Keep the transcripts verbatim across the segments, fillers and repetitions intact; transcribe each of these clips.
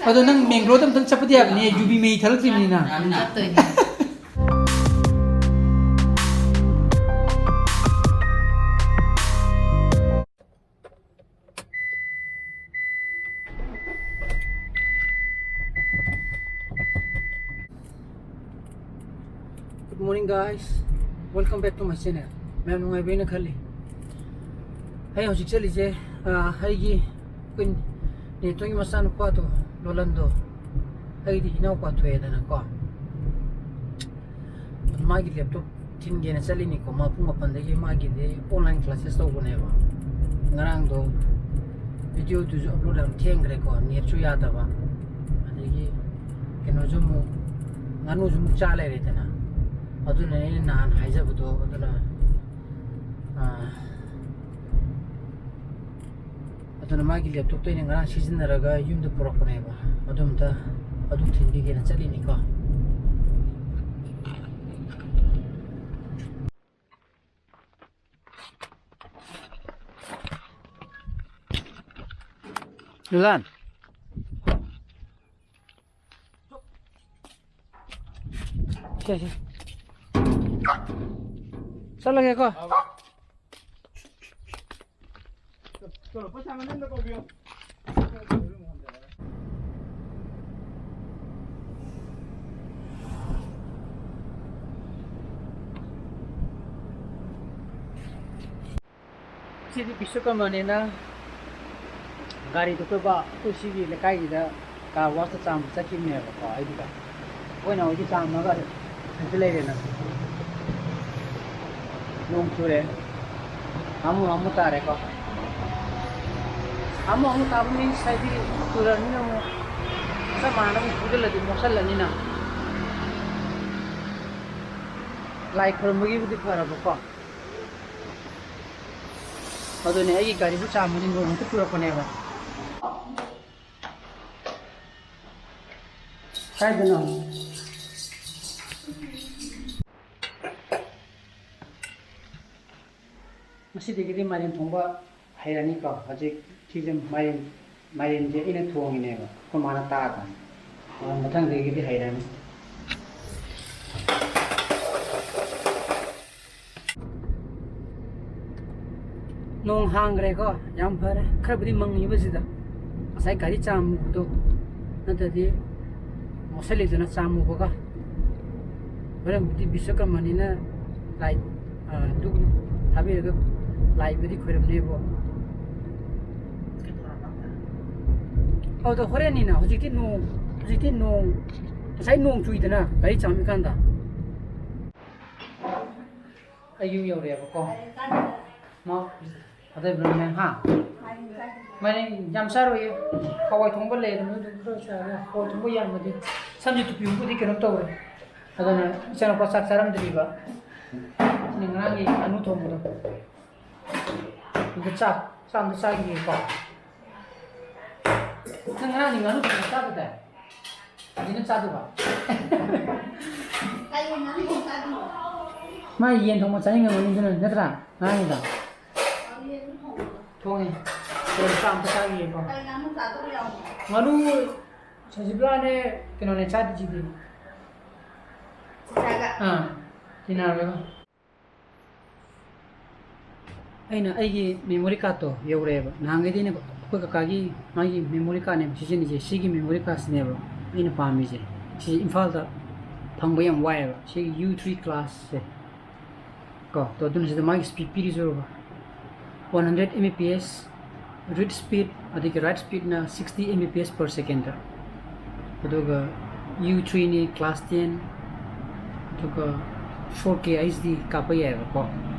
ꯑꯗꯣ ꯅꯪ ꯃꯦꯡꯒ꯭ꯂꯣꯔꯗ ꯑꯝꯇꯪ ꯆꯠꯄꯗꯤ ꯌꯥꯕꯅꯦ, ꯌꯨꯕꯤ ꯃꯍꯤ ꯊꯛꯂꯛꯇ꯭ꯔꯤꯕꯅꯤꯅ꯫ ꯆꯠꯇꯣꯏꯅꯦ꯫ Good morning, guys. Welcome back to my channel. ꯃꯌꯥꯝ ꯅꯨꯡꯉꯥꯏꯕꯤꯅ ꯈꯜꯂꯤ꯫ ꯑꯩ ꯍꯧꯖꯤꯛ ꯆꯠꯂꯤꯁꯦ, ꯑ, ꯑꯩꯒꯤ ꯑꯩꯈꯣꯏ ꯅꯦꯇꯣꯟꯒꯤ ꯃꯆꯥꯅꯨꯄꯥꯗꯣ, ꯂꯣꯂꯟꯗꯣ, ꯑꯩꯗꯤ ꯏꯅꯥꯎꯄꯥ ꯊꯣꯛꯑꯦꯗꯅꯀꯣ꯫ ꯃꯥꯒꯤ ꯂꯦꯞꯇꯣꯞ ꯊꯤꯟꯒꯦꯅ ꯆꯠꯂꯤꯅꯤꯀꯣ꯫ ꯃꯥ ꯄꯨꯡ ꯃꯥꯄꯟꯗꯒꯤ ꯃꯥꯒꯤꯗꯤ online classes ꯇꯧꯕꯅꯦꯕ꯫ ꯉꯔꯥꯡꯗꯣ videoꯗꯨꯁꯨ upload ꯌꯥꯝ ꯊꯦꯡꯈ꯭ꯔꯦꯀꯣ, netꯁꯨ ꯌꯥꯗꯕ, ꯑꯗꯒꯤ ꯀꯩꯅꯣꯁꯨ ꯑꯃꯨꯛ, ꯉꯥꯅꯨꯁꯨ ꯑꯃꯨꯛ ꯆꯥ ꯂꯩꯔꯦꯗꯅ꯫ ꯑꯗꯨꯅ ꯑꯩꯅ ꯅꯍꯥꯟ ꯍꯥꯏꯖꯕꯗꯣ, ꯑꯗꯨꯅ, ꯑꯥ, ꯑꯗꯨꯅ ꯃꯥꯒꯤ ꯂꯦꯞꯇꯣꯞꯇꯣ ꯑꯩꯅ ꯉꯔꯥꯡ ꯁꯤꯖꯤꯟꯅꯔꯒ ꯌꯨꯝꯗ ꯄꯨꯔꯛꯄꯅꯦꯕ꯫ ꯑꯗꯨꯝꯇ ꯑꯗꯨ ꯊꯤꯟꯕꯤꯒꯦꯅ ꯆꯠꯂꯤꯅꯤꯀꯣ꯫ ꯂꯥꯟ꯫ ꯁꯦ, ꯁꯦ꯫ ꯆꯠꯂꯒꯦꯀꯣ꯫ ꯁꯤꯗꯤ ꯕꯤꯁ꯭ꯋꯀꯔꯃꯅꯦꯅ ꯒꯥꯔꯤꯗꯣ ꯀꯣꯏꯕ ꯑꯩꯈꯣꯏ ꯁꯤꯒꯤ ꯂꯩꯀꯥꯏꯒꯤꯗ car washꯇ ꯆꯥꯝꯕ ꯆꯠꯈꯤꯕꯅꯦꯕꯀꯣ꯫ ꯑꯩꯗꯨꯗ ꯑꯩꯈꯣꯏꯅ ꯍꯧꯖꯤꯛ ꯆꯥꯝꯃꯒ ꯑꯗꯨ ꯂꯩꯔꯦꯅ꯫ ꯅꯣꯡ ꯆꯨꯔꯦ꯫ ꯍꯥꯃꯨ ꯍꯥꯃꯨ ꯇꯥꯔꯦꯀꯣ꯫ ꯍꯥꯃꯨ ꯍꯥꯃꯨ ꯇꯥꯕ means ꯍꯥꯏꯗꯤ ꯆꯨꯔꯕꯅꯤꯅ ꯑꯃꯨꯛ ꯆꯞ ꯃꯥꯟꯅꯅ ꯑꯃꯨꯛ ꯐꯨꯖꯤꯜꯂꯗꯤ ꯃꯣꯠꯁꯜꯂꯅꯤꯅ꯫ ꯂꯥꯏ ꯈꯨꯔꯨꯝꯕꯒꯤꯕꯨꯗꯤ ꯐꯔꯕꯀꯣ꯫ ꯑꯗꯨꯅꯦ ꯑꯩꯒꯤ ꯒꯥꯔꯤꯕꯨ ꯆꯥꯝꯕꯗꯤ ꯅꯣꯡ ꯍꯦꯛꯇ ꯆꯨꯔꯛꯄꯅꯦꯕ꯫ ꯀꯥꯏꯗꯅꯣ? ꯉꯁꯤꯗꯒꯤꯗꯤ ꯃꯥꯏꯔꯦꯟ ꯊꯣꯡꯕ ꯍꯩꯔꯅꯤꯀꯣ꯫ ꯍꯧꯖꯤꯛ ꯁꯤꯁꯦ ꯃꯥꯏꯔꯦꯟ ꯃꯥꯏꯔꯦꯟꯁꯦ ꯑꯩꯅ ꯊꯣꯡꯉꯤꯅꯦꯕ, ꯑꯩꯈꯣꯏ ꯃꯥꯅ ꯇꯥꯛꯑꯀꯥꯟꯗ꯫ ꯑꯗꯣ ꯃꯊꯪꯗꯒꯤꯗꯤ ꯍꯩꯔꯅꯤ꯫ ꯅꯣꯡ ꯍꯥꯡꯈ꯭ꯔꯦꯀꯣ, ꯌꯥꯝ ꯐꯔꯦ꯫ ꯈꯔꯕꯨꯗꯤ ꯃꯪꯉꯤꯕ ꯁꯤꯗ, ꯉꯁꯥꯏ ꯒꯥꯔꯤ ꯆꯥꯝꯃꯨꯕꯗꯣ ꯅꯠꯇ꯭ꯔꯗꯤ ꯃꯣꯠꯁꯜꯂꯤꯗꯅ ꯆꯥꯝꯃꯨꯕꯒ꯫ ꯍꯣꯔꯦꯟꯕꯨꯗꯤ ꯕꯤꯁ꯭ꯋꯀꯔꯃꯅꯤꯅ ꯂꯥꯏ, ꯑ, ꯙꯨꯞ ꯊꯥꯕꯤꯔꯒ ꯂꯥꯏꯕꯨꯗꯤ ꯈꯣꯏꯔꯝꯅꯦꯕꯣ꯫ ꯑꯗꯣ ꯍꯣꯔꯦꯟꯅꯤꯅ, ꯍꯧꯖꯤꯛꯇꯤ ꯅꯣꯡ, ꯍꯧꯖꯤꯛꯇꯤ ꯅꯣꯡ, ꯉꯁꯥꯏ ꯅꯣꯡ ꯆꯨꯏꯗꯅ ꯒꯥꯔꯤ ꯆꯥꯝꯃꯤꯀꯥꯟꯗ꯫ ꯑꯩ ꯌꯨꯝ ꯌꯧꯔꯛꯑꯦꯕꯀꯣ꯫ ꯃꯥ ꯑꯗꯩ ꯕ꯭ꯔꯣꯅꯦ, ꯍꯥ? ꯃꯥꯏꯔꯦꯟ ꯌꯥꯝ ꯆꯥꯔꯣꯏꯌꯦ꯫ ꯍꯋꯥꯏ ꯊꯣꯡꯕ ꯂꯩ, ꯑꯗꯨꯝ ꯑꯗꯨꯝ ꯈꯔ ꯆꯥꯔꯦ꯫ ꯍꯋꯥꯏ ꯊꯣꯡꯕ ꯌꯥꯝꯃꯗꯤ ꯁꯝꯁꯦ ꯇꯨꯄꯤꯕꯨꯗꯤ ꯀꯩꯅꯣꯝ ꯇꯧꯔꯦ꯫ ꯑꯗꯨꯅ ꯏꯆꯥꯅꯨꯄꯥ ꯆꯥꯛ ꯆꯥꯔꯝꯗ꯭ꯔꯤꯕ꯫ ꯁꯤꯅ ꯉꯔꯥꯡꯒꯤ ꯉꯥꯅꯨ ꯊꯣꯡꯕꯗꯣ꯫ ꯑꯗꯨ ꯆꯥꯛ, ꯆꯥꯛ ꯑꯝꯇ ꯆꯥꯈꯤꯒꯦꯀꯣ꯫ ꯅꯪ ꯉꯔꯥꯡꯗꯤ ꯉꯥꯅꯨ ꯊꯣꯡꯕ ꯆꯥꯗꯗꯥꯏ? ꯍꯧꯖꯤꯛꯅ ꯆꯥꯗꯣꯏꯕ? ꯀꯩ ꯉꯥꯅꯨ ꯊꯣꯡꯕ ꯆꯥꯗꯣꯏꯅꯣ? ꯃꯥ ꯌꯦꯟ ꯊꯣꯡꯕ ꯆꯥꯅꯤꯡꯉꯝꯒꯅꯤ, ꯑꯗꯨꯅ ꯅꯠꯇ꯭ꯔꯥ? ꯉꯔꯥꯡꯒꯤꯗꯣ꯫ ꯑ, ꯌꯦꯟ ꯊꯣꯡꯕ꯫ ꯊꯣꯡꯉꯦ꯫ ꯀꯩꯅꯣ, ꯆꯥꯛ ꯑꯝꯇ ꯆꯥꯈꯤꯒꯦꯀꯣ꯫ ꯀꯩ ꯉꯥꯅꯨ ꯆꯥꯗꯣꯏꯕ ꯌꯥꯎꯕ? ꯉꯥꯅꯨ ꯁꯖꯤꯕꯨꯂꯥꯅꯦ, ꯀꯩꯅꯣꯅꯦ ꯆꯥꯗꯣꯏꯁꯤꯗꯤ꯫ ꯆꯤꯆꯥꯒ? ꯑꯥ, ꯇꯤꯅꯥꯔꯣꯏꯕ꯫ ꯑꯩꯅ ꯑꯩꯒꯤ memory cardꯇꯣ ꯌꯧꯔꯛꯑꯦꯕ꯫ ꯅꯍꯥꯟꯈꯩꯗꯤ ꯑꯩꯅ ꯑꯩꯈꯣꯏ ꯀꯀꯥꯒꯤ ꯃꯥꯒꯤ memory cardꯅꯦꯕ ꯁꯤꯖꯤꯟꯅꯩꯁꯦ꯫ ꯁꯤꯒꯤ memory cardꯁꯤꯅꯦꯕ ꯑꯩꯅ ꯄꯥꯝꯃꯤꯁꯦ꯫ ꯁꯤ ꯏꯝꯐꯥꯜꯗ ꯐꯪꯕ ꯌꯥꯝ ꯋꯥꯏꯑꯦꯕ, ꯁꯤꯒꯤ U three classꯁꯦ꯫ ꯀꯣ, ꯇꯣ, ꯑꯗꯨꯅ ꯁꯤꯗ ꯃꯥꯒꯤ speed ꯄꯤꯔꯤꯁꯦ ꯎꯔꯕ? One hundred M B P S read speed, ꯑꯗꯒꯤ write speedꯅ sixty M B P S per secondꯇ꯫ ꯑꯗꯨꯒ U threeꯅꯤ, class ten, ꯑꯗꯨꯒ four K H D ꯀꯥꯞꯄ ꯌꯥꯏꯑꯕꯀꯣ꯫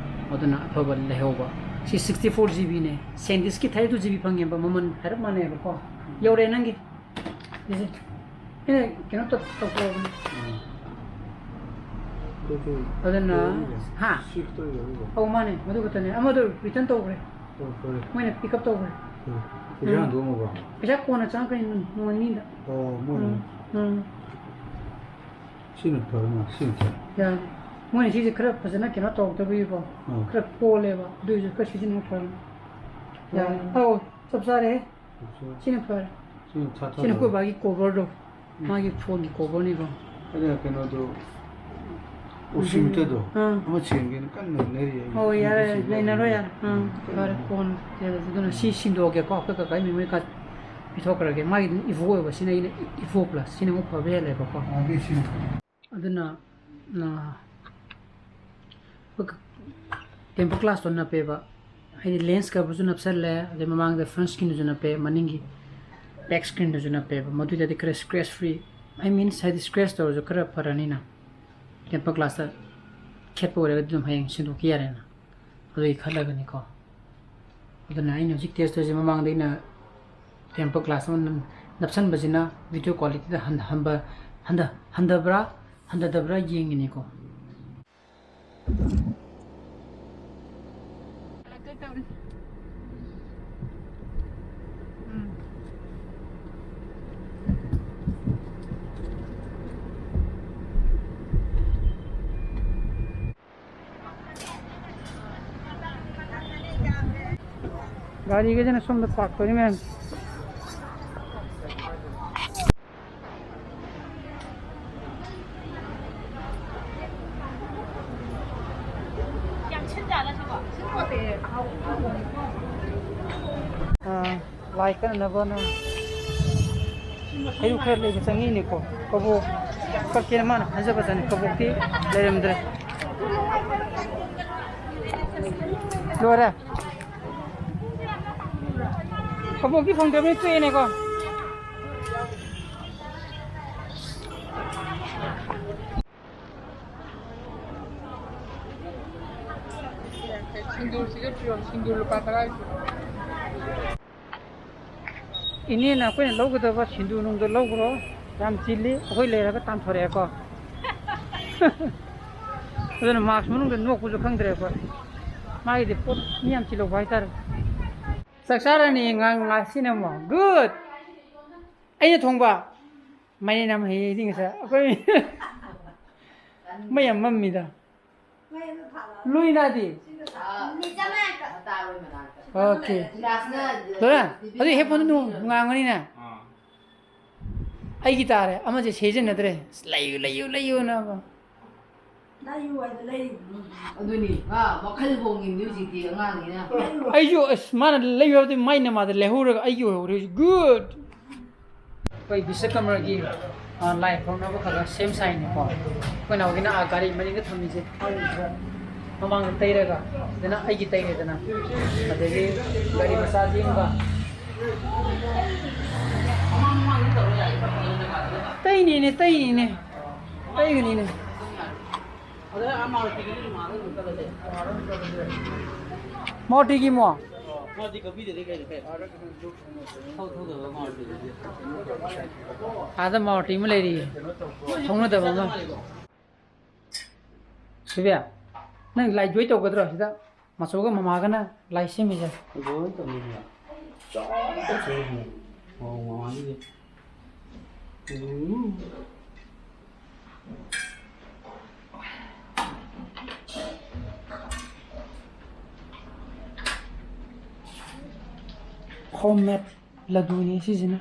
ꯑꯗꯨꯅ ꯑꯐꯕ ꯂꯩꯍꯧꯕ꯫ ꯁꯤ sixty four GBꯅꯦ, SanDiskꯀꯤ thirty two GB ꯐꯪꯉꯦꯕ, ꯃꯃꯜ ꯍꯥꯏꯔꯞ ꯃꯥꯟꯅꯩꯑꯕꯀꯣ꯫ ꯌꯧꯔꯦ ꯅꯪꯒꯤ꯫ ꯁꯤꯁꯦ ꯑꯩꯅ ꯀꯩꯅꯣ ꯇꯧ-, ꯇꯧꯊꯣꯛꯑꯕꯅꯤ꯫ ꯎꯝ꯫ ꯑꯗꯨꯗꯤ ꯑꯗꯨꯅ, ꯌꯧꯔꯤꯕ? ꯍꯥ? Shift ꯇꯧꯔꯤꯕ? ꯑꯧ, ꯃꯥꯅꯦ, ꯃꯗꯨ ꯈꯛꯇꯅꯦ꯫ ꯑꯃꯗꯣ return ꯇꯧꯈ꯭ꯔꯦ꯫ ꯑꯣ, ꯐꯔꯦ꯫ ꯃꯣꯏꯅ pick up ꯇꯧꯈ꯭ꯔꯦ꯫ ꯎꯝ꯫ ꯄꯩꯁꯥ ꯎꯝ꯫ ꯍꯟꯗꯣꯛꯑꯝꯃꯕꯣ? ꯄꯩꯁꯥ ꯀꯣꯟꯅ ꯆꯪꯉꯛꯀꯅꯤ, ꯅꯨꯃꯤꯠ ꯅꯤꯅꯤꯗ꯫ ꯑꯣ, ꯃꯣꯏ ꯎꯝ, ꯎꯝ꯫ ꯁꯤꯅ ꯐꯔ ꯃꯥꯜꯂꯦ, ꯁꯤꯅ ꯐꯔꯦ꯫ ꯌꯥꯅꯤ꯫ ꯃꯣꯏꯅ ꯁꯤꯁꯦ ꯈꯔ ꯐꯖꯅ ꯀꯩꯅꯣ ꯇꯧꯔꯛꯇꯕꯒꯤꯀꯣ, ꯑꯥ꯫ ꯈꯔ ꯀꯣꯜꯂꯦꯕ, ꯑꯗꯨꯏꯁꯨ ꯈꯔ ꯁꯤꯖꯤꯟꯅꯕ ꯐꯔꯅꯤ꯫ ꯌꯥꯅꯤ꯫ ꯑꯣ꯫ ꯑꯧ, ꯆꯞ ꯆꯥꯔꯦꯍꯦ꯫ ꯁꯤꯅ ꯐꯔꯦ꯫ ꯁꯤꯅ ꯊꯥ ꯊꯥ ꯁꯤꯅ ꯑꯩꯈꯣꯏ ꯂꯧꯔꯦ꯫ ꯕꯥꯒꯤ coverꯗꯣ꯫ ꯎꯝ꯫ ꯃꯥꯒꯤ phoneꯒꯤ coverꯅꯤꯀꯣ꯫ ꯑꯗꯨꯅ ꯀꯩꯅꯣꯗꯣ, ꯎꯝ꯫ ꯑꯣꯛꯁꯤꯃꯤꯇꯔꯗꯣ ꯑꯥ꯫ ꯑꯃ ꯁꯦꯝꯒꯦꯅ ꯀꯟꯅ ꯅꯩꯅꯔꯤ ꯑꯩ꯫ ꯑꯣ, ꯌꯥꯔꯦ, ꯁꯦꯝꯒꯦ꯫ ꯅꯩꯅꯔꯣ, ꯌꯥꯔꯦ꯫ ꯎꯝ, ꯎꯝ꯫ ꯐꯔꯦ, ꯀꯣꯟꯅ ꯁꯦꯝꯃꯁꯤ꯫ ꯑꯗꯨꯅ ꯁꯤ ꯁꯤꯟꯗꯣꯛꯑꯒꯦꯀꯣ, ꯑꯩꯈꯣꯏ ꯀꯀꯥꯒꯤ memory card ꯄꯤꯊꯣꯛꯈ꯭ꯔꯒꯦ꯫ ꯃꯥꯒꯤꯗꯤ Evo ꯑꯣꯏꯕ, ꯁꯤꯅ ꯑꯩꯅ Evo Plus, ꯁꯤꯅ ꯑꯃꯨꯛ ꯐꯕ ꯍꯦꯜꯂꯦꯕꯀꯣ꯫ ꯑꯥ, ꯑꯗꯨ ꯁꯤꯟ- ꯑꯗꯨꯅ, ꯑꯥ, ꯑꯩꯈꯣꯏ tempered glassꯇꯣ ꯅꯞꯄꯦꯕ꯫ ꯍꯥꯏꯗꯤ lens coverꯁꯨ ꯅꯞꯁꯜꯂꯦ, ꯑꯗꯩ ꯃꯃꯥꯡꯗ front screenꯗꯨꯁꯨ ꯅꯞꯄꯦ, ꯃꯅꯤꯡꯒꯤ back screenꯗꯨꯁꯨ ꯅꯞꯄꯦꯕ꯫ ꯃꯗꯨꯗꯗꯤ ꯈꯔ scratch free, I mean, ꯍꯥꯏꯗꯤ scratch ꯇꯧꯔꯁꯨ ꯈꯔ ꯐꯔꯅꯤꯅ꯫ Tempered glassꯇ ꯈꯦꯠꯄ ꯑꯣꯏꯔꯒꯗꯤ ꯑꯗꯨꯝ ꯍꯌꯦꯡ ꯁꯤꯟꯗꯣꯛꯈꯤ ꯌꯥꯔꯦꯅ꯫ ꯑꯗꯨꯒꯤ ꯈꯜꯂꯒꯅꯤꯀꯣ꯫ ꯑꯗꯨꯅ ꯑꯩꯅ ꯍꯧꯖꯤꯛ test ꯇꯧꯔꯤꯁꯦ, ꯃꯃꯥꯡꯗ ꯑꯩꯅ tempered glass ꯑꯃ ꯅꯞ-, ꯅꯞꯁꯟꯕꯁꯤꯅ video qualityꯗ ꯍꯟ-, ꯍꯟꯕ-, ꯍꯟꯗ-, ꯍꯟꯊꯕ꯭ꯔꯥ, ꯍꯟꯊꯗꯕ꯭ꯔꯥ ꯌꯦꯡꯉꯤꯅꯤꯀꯣ꯫ ꯒꯥꯔꯤꯒꯁꯤꯅ ꯁꯣꯝꯗ park ꯇꯧꯔꯤ ꯃꯌꯥꯝ꯫ ꯑꯥ, ꯂꯥꯏ ꯀꯠꯅꯅꯕꯅ ꯍꯩꯔꯨꯛ ꯈꯔ ꯂꯩꯕ ꯆꯪꯉꯤꯅꯦꯀꯣ꯫ ꯀꯕꯣꯛ ꯀꯛꯀꯦꯅ ꯃꯥꯅ ꯈꯟꯖꯕ ꯆꯪꯉꯤ꯫ ꯀꯕꯣꯛꯇꯤ ꯂꯩꯔꯝꯗ꯭ꯔꯦ꯫ ꯂꯣꯏꯔꯦ꯫ ꯀꯕꯣꯛꯇꯤ ꯐꯪꯗ꯭ꯔꯕꯅꯤ, ꯇꯣꯛꯑꯦꯅꯦꯀꯣ꯫ ꯁꯤꯡꯖꯨꯁꯤꯒ ꯄꯤꯔꯣ, ꯁꯤꯡꯖꯨ ꯂꯨꯄꯥ ꯇꯔꯥꯒꯤ ꯄꯤꯔꯣ꯫ ꯏꯅꯦꯅ ꯑꯩꯈꯣꯏꯅ ꯂꯧꯒꯗꯕ ꯁꯤꯡꯖꯨ ꯅꯨꯡꯗꯣ ꯂꯧꯈ꯭ꯔꯣ, ꯌꯥꯝ ꯆꯤꯜꯂꯤ, ꯑꯩꯈꯣꯏ ꯂꯩꯔꯒ ꯇꯥꯟꯊꯣꯔꯛꯑꯦꯀꯣ꯫ ꯑꯗꯨꯅ mask ꯃꯅꯨꯡꯗ ꯅꯣꯛꯄꯁꯨ ꯈꯪꯗ꯭ꯔꯦ ꯑꯩꯈꯣꯏ꯫ ꯃꯥꯒꯤꯗꯤ ꯄꯣꯠ ꯃꯤ ꯌꯥꯝ ꯆꯤꯜꯍꯧꯕ ꯍꯥꯏꯇꯥꯔꯦ꯫ ꯆꯥꯛ ꯆꯥꯔꯅꯤ ꯉꯥ-, ꯉꯥꯁꯤꯅ ꯑꯃꯨꯛ꯫ Good! ꯑꯩꯅ ꯊꯣꯡꯕ꯫ ꯃꯥꯏꯔꯦꯟ ꯌꯥꯝ ꯍꯩꯌꯦ ꯑꯩꯗꯤ ꯉꯁꯥꯏ꯫ ꯑꯩꯈꯣꯏ ꯃꯩ ꯌꯥꯝ ꯃꯝꯃꯤꯗ꯫ ꯂꯨꯏꯅꯥꯗꯤ? ꯑꯣꯀꯦ꯫ ꯂꯣꯏꯔꯦ? ꯑꯗꯨꯗꯤ ꯍꯦꯠꯐꯣꯟꯗꯨ ꯅꯨꯡ-, ꯅꯨꯡꯉꯥꯏꯔꯝꯒꯅꯤꯅꯦ꯫ ꯑꯥ꯫ ꯑꯩꯒꯤ ꯇꯥꯔꯦ, ꯑꯃꯁꯦ ꯁꯤꯖꯤꯟꯅꯗ꯭ꯔꯦ꯫ ꯑꯁ, ꯂꯩꯌꯨ, ꯂꯩꯌꯨ, ꯂꯩꯌꯨꯅ꯫ ꯂꯩꯌꯨ ꯍꯥꯏꯗ ꯂꯩꯔꯤꯕꯅꯤ꯫ ꯑꯗꯨꯅꯤ, ꯑꯥ, ꯋꯥꯈꯜ ꯍꯣꯡꯉꯤꯕꯅꯤ ꯍꯧꯖꯤꯛꯇꯤ ꯑꯉꯥꯡꯅꯤꯅ꯫ ꯑꯩꯁꯨ, ꯑꯁ, ꯃꯥꯅ ꯂꯩꯌꯨ ꯍꯥꯏꯕꯗꯤ ꯃꯥꯏ ꯅꯃꯥꯗ ꯂꯩꯍꯧꯔꯒ ꯑꯩꯒꯤ ꯑꯣꯏꯍꯧꯔꯦ ꯍꯧꯖꯤꯛ꯫ Good! ꯑꯩꯈꯣꯏ ꯕꯤꯁꯀꯔꯃꯒꯤ, ꯑ, ꯂꯥꯏ ꯈꯨꯔꯨꯝꯅꯕ ꯈꯔ ꯈꯔ ꯁꯦꯝ ꯁꯥꯏꯅꯤꯀꯣ꯫ ꯑꯩꯈꯣꯏ ꯅꯥꯎꯒꯤꯅ, ꯑ, ꯒꯥꯔꯤ ꯃꯅꯤꯡꯗ ꯊꯝꯃꯤꯁꯦ, ꯃꯃꯥꯡꯗ ꯇꯩꯔꯒ, ꯁꯤꯗꯅ ꯑꯩꯒꯤ ꯇꯩꯔꯦꯗꯅ, ꯑꯗꯒꯤ ꯒꯥꯔꯤ ꯃꯆꯥ ꯂꯦꯝꯕ꯫ ꯇꯩꯅꯤꯅꯦ, ꯇꯩꯅꯤꯅꯦ, ꯇꯩꯒꯅꯤꯅꯦ꯫ ꯃꯥꯔꯨꯇꯤꯒꯤ ꯃꯣ? ꯑꯥꯗ ꯃꯥꯔꯨꯇꯤ ꯑꯃ ꯂꯩꯔꯤꯌꯦ, ꯊꯧꯅꯗꯕ ꯑꯃ꯫ ꯁꯤꯕꯤꯌꯥ, ꯅꯪ ꯂꯥꯏ ꯖꯣꯏ ꯇꯧꯒꯗ꯭ꯔꯣ ꯁꯤꯗ? ꯃꯆꯧꯒ ꯃꯃꯥꯒꯅ ꯂꯥꯏ ꯁꯦꯝꯃꯤꯁꯦ꯫ ꯂꯣꯏ ꯇꯧꯅꯤꯡꯉꯦ꯫ ꯆꯥꯎꯅ ꯇꯧꯊꯣꯛꯑꯦ꯫ ꯑꯣ, ꯃꯃꯥꯒꯤꯗꯤ꯫ ꯎꯝ꯫ Homemade ꯂꯗꯨꯅꯤ ꯁꯤꯁꯤꯅ꯫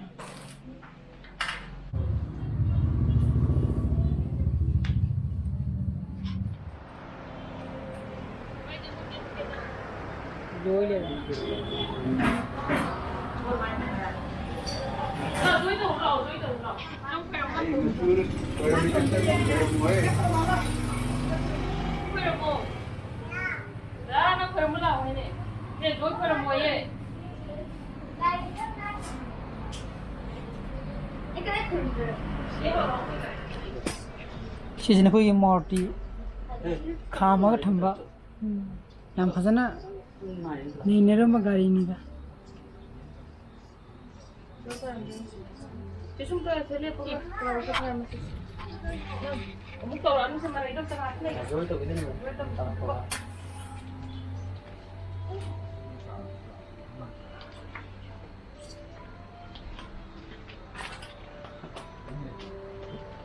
ꯂꯣꯏ ꯂꯩꯔꯝꯃꯦ꯫ ꯈꯣꯏꯔꯝꯃꯣ꯫ ꯂꯥꯛꯑꯣꯅꯦ, ꯈꯣꯏꯔꯝꯃꯣ ꯂꯥꯛꯑꯣ ꯍꯥꯏꯅꯦ꯫ ꯏꯆꯦ, ꯂꯣꯏ ꯈꯣꯏꯔꯝꯃꯣꯌꯦ꯫ ꯁꯤꯁꯤꯅ ꯑꯩꯈꯣꯏꯒꯤ ꯃꯥꯔꯨꯇꯤ ꯈꯥꯝꯃꯒ ꯊꯝꯕ, ꯌꯥꯝ ꯐꯖꯅ ꯅꯩꯅꯔꯝꯕ ꯒꯥꯔꯤꯅꯤꯗ꯫ ꯁꯤ ꯁꯨꯝ ꯇꯧꯔꯁꯦ, ꯂꯦꯞꯄꯒ ꯇꯧꯔꯒ ꯊꯝꯃꯁꯤ꯫ ꯑꯃꯨꯛ ꯇꯧꯔꯛꯑꯅꯨꯁꯦ, ꯃꯔꯩꯗꯣ ꯑꯝꯇ ꯉꯥꯏꯍꯥꯛ ꯂꯩꯌꯨ꯫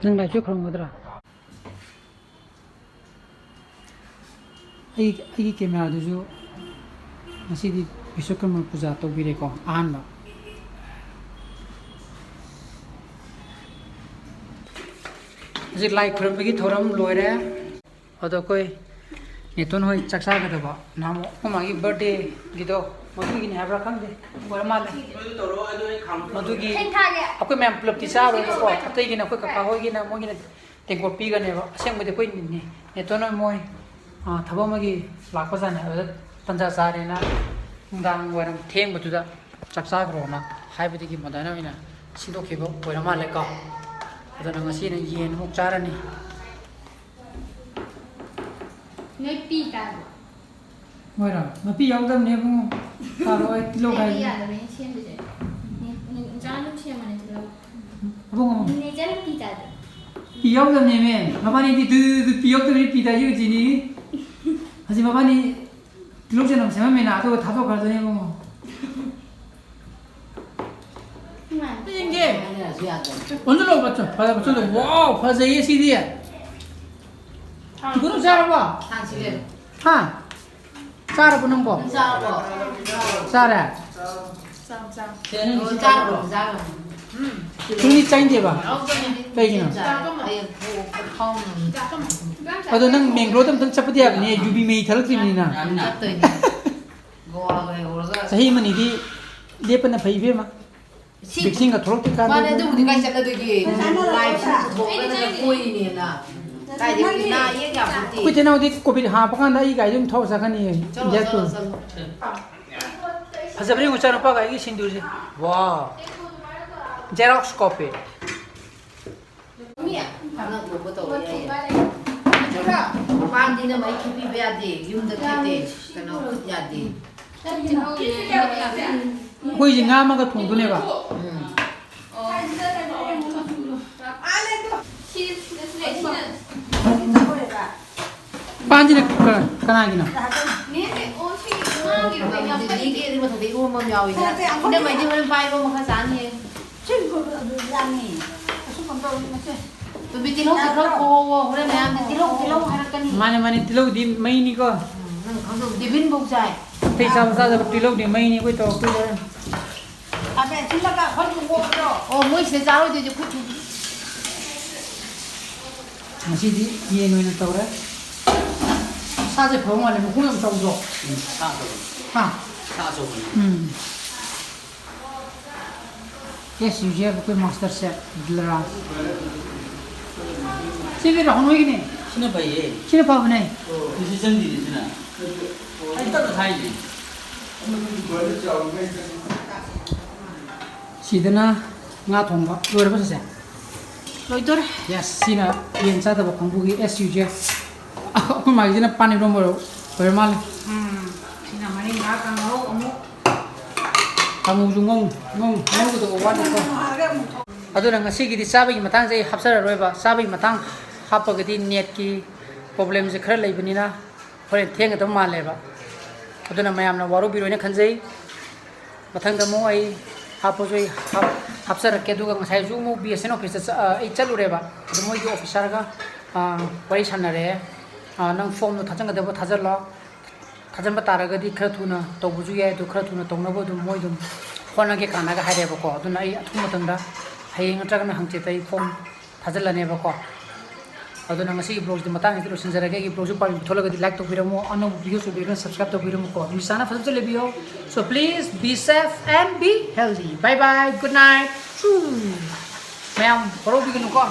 ꯅꯪ ꯂꯥꯏꯁꯨ ꯈꯨꯔꯨꯝꯒꯗ꯭ꯔꯥ? ꯑꯩ, ꯑꯩꯒꯤ ꯀꯦꯃꯦꯔꯥꯗꯨꯁꯨ ꯉꯁꯤꯗꯤ ꯕꯤꯁ꯭ꯋꯀꯔꯃ ꯄꯨꯖꯥ ꯇꯧꯕꯤꯔꯦꯀꯣ, ꯑꯍꯥꯟꯕ꯫ ꯍꯧꯖꯤꯛ ꯂꯥꯏ ꯈꯨꯔꯨꯝꯕꯒꯤ ꯊꯧꯔꯝ ꯂꯣꯏꯔꯦ꯫ ꯑꯗꯣ ꯑꯩꯈꯣꯏ ꯅꯦꯇꯣꯟ ꯍꯣꯏ ꯆꯥꯛ ꯆꯥꯒꯗꯕ, ꯅꯍꯥꯟꯃꯨꯛ ꯑꯩꯈꯣꯏ ꯃꯥꯒꯤ ꯕꯥꯔꯗꯦꯒꯤꯗꯣ, ꯃꯗꯨꯒꯤꯅꯤ ꯍꯥꯏꯕ꯭ꯔꯥ ꯈꯪꯗꯦ, ꯑꯣꯏꯔ ꯃꯥꯜꯂꯦ꯫ ꯃꯗꯨꯒꯤ ꯑꯩꯈꯣꯏ ꯃꯌꯥꯝ ꯄꯨꯂꯞꯇꯤ ꯆꯥꯔꯣꯏꯕꯀꯣ, ꯑꯇꯩꯒꯤꯅ ꯑꯩꯈꯣꯏ ꯀꯀꯥ ꯍꯣꯏꯒꯤꯅ ꯃꯣꯏꯒꯤꯅ ꯇꯦꯡꯀꯣꯠ ꯄꯤꯒꯅꯦꯕ꯫ ꯑꯁꯦꯡꯕꯗꯤ ꯑꯩꯈꯣꯏ ꯅꯦ-, ꯅꯦꯇꯣꯟ ꯍꯣꯏ ꯃꯣꯏ, ꯑꯥ, ꯊꯕꯛ ꯑꯃꯒꯤ ꯂꯥꯛꯄꯖꯥꯠꯅꯦ꯫ ꯑꯗꯨꯗ ꯇꯟꯖꯥ ꯆꯥꯔꯦꯅ ꯅꯨꯡꯗꯥꯡ ꯋꯥꯏꯔꯝ ꯊꯦꯡꯕꯗꯨꯗ ꯆꯥꯛ ꯆꯥꯈ꯭ꯔꯣꯅ ꯍꯥꯏꯕꯗꯒꯤ ꯃꯗꯥꯏꯅ ꯑꯣꯏꯅ ꯁꯤꯟꯗꯣꯛꯈꯤꯕ ꯑꯣꯏꯔ ꯃꯥꯜꯂꯦꯀꯣ꯫ ꯑꯗꯨꯅ ꯉꯁꯤꯅ ꯌꯦꯟ ꯑꯃꯨꯛ ꯆꯥꯔꯅꯤ꯫ ꯅꯣꯏ ꯄꯤ ꯇꯥꯕ꯭ꯔꯣ? ꯃꯣꯏꯔꯣ? ꯃꯄꯤ ꯌꯥꯎꯗꯕꯅꯦ ꯏꯕꯨꯡꯉꯣ꯫ ꯄꯥꯔꯣ, ꯑꯩ ꯇꯤꯜꯍꯧ ꯑꯩꯗꯤ ꯈꯥꯏ- ꯌꯥꯗꯕꯩꯅꯦ ꯁꯦꯝꯗꯣꯏꯁꯦ꯫ ꯅꯦ-, ꯅꯦ-, ꯅꯦꯆꯥ ꯑꯗꯨꯝ ꯁꯦꯝꯃꯣ, ꯅꯦ ꯇꯤꯜꯍꯧ꯫ ꯏꯕꯨꯡꯉꯣ꯫ ꯅꯦꯆꯥ ꯅꯪ ꯄꯤ ꯇꯥꯗ꯭ꯔꯣ? ꯄꯤ ꯌꯥꯎꯗꯕꯅꯦꯃꯦ꯫ ꯃꯕꯥꯅꯤꯗꯤ ꯗꯨ ꯗꯨ ꯗꯨ ꯄꯤ ꯌꯥꯎꯗꯕꯅꯤ ꯄꯤ ꯇꯥꯏꯁꯦ ꯍꯧꯖꯤꯛꯅꯤ꯫ ꯍꯧꯖꯤꯛ ꯃꯕꯥꯅꯤ ꯇꯤꯜꯍꯧ ꯆꯅꯝ ꯁꯦꯝꯃꯝꯃꯦꯅ, ꯑꯗꯨꯒ ꯊꯥꯗꯣꯛꯈ꯭ꯔꯗꯣꯏꯅꯦ ꯏꯕꯨꯡꯉꯣ꯫ ꯌꯦꯡꯒꯦ꯫ ꯑꯣꯟꯁꯤꯜꯂꯣ, ꯕꯆꯧ꯫ ꯐꯖ-, ꯕꯆꯧꯗꯣ꯫ ꯋꯥꯎ, ꯐꯖꯩꯌꯦ ꯁꯤꯗꯤ꯫ ꯀꯩꯅꯣ ꯆꯥꯔꯕꯣ? ꯍꯥ? ꯆꯥꯔꯕꯣ ꯅꯪꯕꯣ? ꯆꯥꯔꯕꯣ? ꯆꯥꯔꯦ? ꯆꯥꯔꯕꯣ? ꯆꯥꯔꯕꯣ? ꯅꯪꯗꯤ ꯆꯥꯅꯤꯡꯗꯦꯕ? ꯀꯩꯒꯤꯅꯣ? ꯑꯗꯣ ꯅꯪ ꯃꯦꯡꯒ꯭ꯂꯣꯔꯗ ꯑꯝꯇꯪ ꯆꯠꯄꯗꯤ ꯌꯥꯕꯅꯦ, ꯌꯨꯕꯤ ꯃꯍꯤ ꯊꯛꯂꯛꯇ꯭ꯔꯤꯕꯅꯤꯅ꯫ ꯆꯠꯇꯣꯏꯅꯦ꯫ ꯒꯣꯋꯥꯒ ꯌꯧꯔꯒ꯫ ꯆꯍꯤ ꯑꯃꯅꯤꯗꯤ ꯂꯦꯞꯄꯅ ꯐꯩ, ꯏꯕꯦꯝꯃ꯫ ꯁꯤ ꯚꯦꯛꯁꯤꯟꯒ ꯊꯣꯛꯂꯛꯇ꯭ꯔꯤꯀꯥꯟꯗ꯫ ꯃꯥꯅꯦ, ꯑꯗꯨꯕꯨꯗꯤ ꯀꯥꯏ ꯆꯠꯂꯗꯣꯏꯒꯦ? ꯂꯥꯏ ꯄꯨꯊꯣꯛꯇꯅꯒ ꯀꯣꯏꯔꯤꯅꯦꯅ꯫ ꯀꯥꯏꯗꯒꯤ ꯅꯥ ꯌꯦꯛ ꯌꯥꯄꯣꯠꯇꯦ꯫ ꯑꯩꯈꯣꯏ ꯆꯦꯅꯥꯎꯗꯤ ꯀꯣꯚꯤꯗ ꯍꯥꯞꯄ ꯀꯥꯟꯗ ꯑꯩ ꯒꯥꯔꯤꯗ ꯑꯗꯨꯝ ꯊꯧꯔ ꯆꯠꯀꯅꯤ꯫ ꯆꯠꯂꯣ, ꯒ꯭ꯌꯥꯁꯇꯨ꯫ ꯆꯠꯂꯣ, ꯆꯠꯂꯣ꯫ ꯐꯖꯕ꯭ꯔꯥ ꯌꯦꯡꯉꯨ, ꯏꯆꯥꯅꯨꯄꯥꯒ ꯑꯩꯒꯤ ꯁꯤꯟꯗꯨꯔꯁꯦ꯫ ꯋꯥꯎ꯫ Xerox copy꯫ ꯃꯤ ꯑꯉꯛꯄ ꯇꯧꯕ ꯌꯥꯏꯌꯦ꯫ ꯄꯥꯟꯗꯤ ꯅꯪ ꯃꯩ ꯈꯦꯠꯄꯤꯕ ꯌꯥꯗꯦ, ꯌꯨꯝꯗ ꯈꯦꯠꯇꯦ, ꯀꯩꯅꯣ ꯈꯨꯠ ꯌꯥꯗꯦ꯫ ꯑꯩꯈꯣꯏꯁꯦ ꯉꯥ ꯑꯃꯒ ꯊꯣꯡꯗꯣꯏꯅꯦꯕ꯫ ꯎꯝ꯫ ꯄꯥꯟꯁꯤꯅ ꯀ-, ꯀꯅꯥꯒꯤꯅꯣ? ꯅꯦꯅꯦ, ꯑꯣ, ꯁꯤ ꯉꯥꯒꯤꯔꯣ? ꯗꯤꯗꯤꯒꯤ ꯑꯗꯨ ꯃꯊꯛꯇ ꯏꯔꯣꯝꯕ ꯑꯃ ꯌꯥꯎꯋꯤꯗ꯫ ꯅꯠꯇꯦ, ꯑꯩꯈꯣꯏ ꯏꯅꯝꯃꯩꯗꯤ ꯍꯣꯔꯦꯟ ꯄꯥꯏꯕ ꯑꯃ ꯈꯔ ꯆꯥꯅꯤꯌꯦ꯫ ꯁꯤ ꯑꯗꯨ ꯌꯥꯅꯤ꯫ ꯑꯁꯨꯝ ꯀꯩꯅꯣ ꯇꯧꯔꯗꯤ ꯃꯁꯦ꯫ ꯇꯣꯝꯕꯤ, ꯇꯤꯜꯍꯧꯗꯣ ꯈꯔ ꯈꯣꯛꯍꯧꯋꯣ, ꯍꯣꯔꯦꯟ ꯃꯌꯥꯝꯗꯤ ꯇꯤꯜꯍꯧ, ꯇꯤꯜꯍꯧ ꯍꯥꯏꯔꯛꯀꯅꯤ꯫ ꯃꯥꯅꯦ, ꯃꯥꯅꯦ, ꯇꯤꯜꯍꯧꯗꯤ ꯃꯩꯅꯤꯀꯣ꯫ ꯎꯝ, ꯅꯪ ꯈꯪꯗꯧ-, ꯗꯦꯕꯤꯟ ꯐꯧ ꯆꯥꯏ꯫ ꯑꯇꯩ ꯆꯥꯕ ꯆꯥꯗꯕ ꯄꯤꯂꯧꯗꯤ ꯃꯩꯅꯤ ꯑꯩꯈꯣꯏ ꯇꯧꯔꯛꯇꯣꯏꯁꯦ꯫ ꯑꯣ, ꯃꯣꯏ ꯁꯤꯗ ꯆꯥꯔꯣꯏꯗꯣꯏꯁꯦ ꯈꯨꯠ ꯊꯨꯕꯤ꯫ ꯉꯁꯤꯗꯤ ꯌꯦꯟ ꯑꯣꯏꯅ ꯇꯧꯔꯦ꯫ ꯁꯥꯁꯦ ꯐꯕ ꯃꯥꯜꯂꯦ, ꯃꯈꯣꯡ ꯌꯥꯝ ꯆꯥꯎꯗ꯭ꯔꯣ? ꯎꯝ, ꯁꯥ ꯑꯆꯧꯕꯅꯤ꯫ ꯍꯥ? ꯁꯥ ꯑꯆꯧꯕꯅꯤ꯫ ꯎꯝ꯫ As usual, ꯑꯩꯈꯣꯏ master chef ꯗꯤꯜꯔꯥꯖ꯫ ꯁꯤꯗꯤ ꯔꯥꯍꯨꯜ ꯍꯣꯏꯒꯤꯅꯦ꯫ ꯁꯤꯅ ꯐꯩꯌꯦ꯫ ꯁꯤꯅ ꯐꯕꯅꯦ꯫ ꯃꯁꯤ ꯆꯪꯗꯦꯅꯦ ꯁꯤꯅ꯫ ꯑꯩ ꯇꯞꯅ ꯊꯥꯏꯅꯦ꯫ ꯁꯤꯗꯅ ꯉꯥ ꯊꯣꯡꯕ ꯂꯣꯏꯔꯕ ꯁꯤꯁꯦ? ꯂꯣꯏꯗꯣꯔꯦ꯫ Yes, ꯁꯤꯅ ꯌꯦꯟ ꯆꯥꯗꯕ ꯀꯥꯡꯕꯨꯒꯤ as usual꯫ ꯑꯩꯈꯣꯏ ꯃꯥꯒꯤꯁꯤꯅ ꯄꯥꯟ ꯏꯔꯣꯝꯕ ꯑꯣꯏꯔ ꯃꯥꯜꯂꯦ꯫ ꯎꯝ, ꯁꯤꯅ ꯃꯔꯤꯡꯒꯥ ꯀꯥꯡꯍꯧ ꯑꯃꯨꯛ꯫ ꯀꯥꯡꯍꯧꯁꯨ ꯉꯧ-, ꯉꯧ-, ꯉꯧꯒꯗꯧꯕ ꯋꯥꯠꯂꯤꯀꯣ꯫ ꯑꯗꯨꯅ ꯉꯁꯤꯒꯤꯗꯤ ꯆꯥꯕꯒꯤ ꯃꯇꯥꯡꯁꯦ ꯑꯩ ꯍꯥꯞꯆꯔꯔꯣꯏꯕ꯫ ꯆꯥꯕꯒꯤ ꯃꯇꯥꯡ ꯍꯥꯞꯄꯒꯗꯤ netꯀꯤ problemꯁꯦ ꯈꯔ ꯂꯩꯕꯅꯤꯅ ꯍꯣꯔꯦꯟ ꯊꯦꯡꯒꯗꯕ ꯃꯥꯜꯂꯦꯕ꯫ ꯑꯗꯨꯅ ꯃꯌꯥꯝꯅ ꯋꯥꯔꯧꯕꯤꯔꯣꯏꯅ ꯈꯟꯖꯩ꯫ ꯃꯊꯪꯗ ꯑꯃꯨꯛ ꯑꯩ ꯍꯥꯞꯄꯁꯨ ꯑꯩ ꯍꯥꯞ-, ꯍꯥꯞꯆꯔꯛꯀꯦ꯫ ꯑꯗꯨꯒ ꯉꯁꯥꯏꯁꯨ ꯑꯃꯨꯛ BSNL officeꯇ ꯆ-, ꯑ, ꯑꯩ ꯆꯠꯂꯨꯔꯦꯕ꯫ ꯑꯗꯨ ꯃꯣꯏꯒꯤ officerꯒ, ꯑ, ꯋꯥꯔꯤ ꯁꯥꯟꯅꯔꯦ꯫ ꯑ, "ꯅꯪ formꯗꯣ ꯊꯥꯖꯤꯟꯒꯗꯕ ꯊꯥꯖꯤꯜꯂꯣ꯫ ꯊꯥꯖꯤꯟꯕ ꯇꯥꯔꯒꯗꯤ ꯈꯔ ꯊꯨꯅ ꯇꯧꯕꯁꯨ ꯌꯥꯏ, ꯑꯗꯨ ꯈꯔ ꯊꯨꯅ ꯇꯧꯅꯕ ꯑꯗꯨꯝ ꯃꯣꯏ ꯑꯗꯨꯝ ꯍꯣꯠꯅꯒꯦ" ꯀꯥꯟꯅꯒ ꯍꯥꯏꯔꯦꯕꯀꯣ꯫ ꯑꯗꯨꯅ ꯑꯩ ꯑꯊꯨꯕ ꯃꯇꯝꯗ ꯍꯌꯦꯡ ꯅꯠꯇ꯭ꯔꯒꯅ ꯍꯪꯆꯤꯠꯇ ꯑꯩ form ꯊꯥꯖꯤꯜꯂꯅꯦꯕꯀꯣ꯫ ꯑꯗꯨꯅ ꯉꯁꯤꯒꯤ vlogꯁꯤꯗꯤ ꯃꯇꯥꯡꯁꯤꯗ ꯂꯣꯏꯁꯤꯟꯖꯔꯒꯦ꯫ ꯑꯩꯒꯤ vlogꯁꯤ ꯄꯥꯝꯕꯤꯕ ꯊꯣꯛꯂꯒꯗꯤ like ꯇꯧꯕꯤꯔꯝꯃꯣ, ꯑꯅꯧꯕ videos ꯑꯣꯏꯕꯤꯔꯒꯅ subscribe ꯇꯧꯕꯤꯔꯝꯃꯨꯀꯣ꯫ ꯃꯤꯁꯥꯅ ꯐꯖꯅ ꯂꯩꯕꯤꯌꯣ꯫ So please be safe and be healthy. Bye bye, good night. ꯃꯌꯥꯝ ꯋꯥꯔꯧꯕꯤꯒꯅꯨꯀꯣ꯫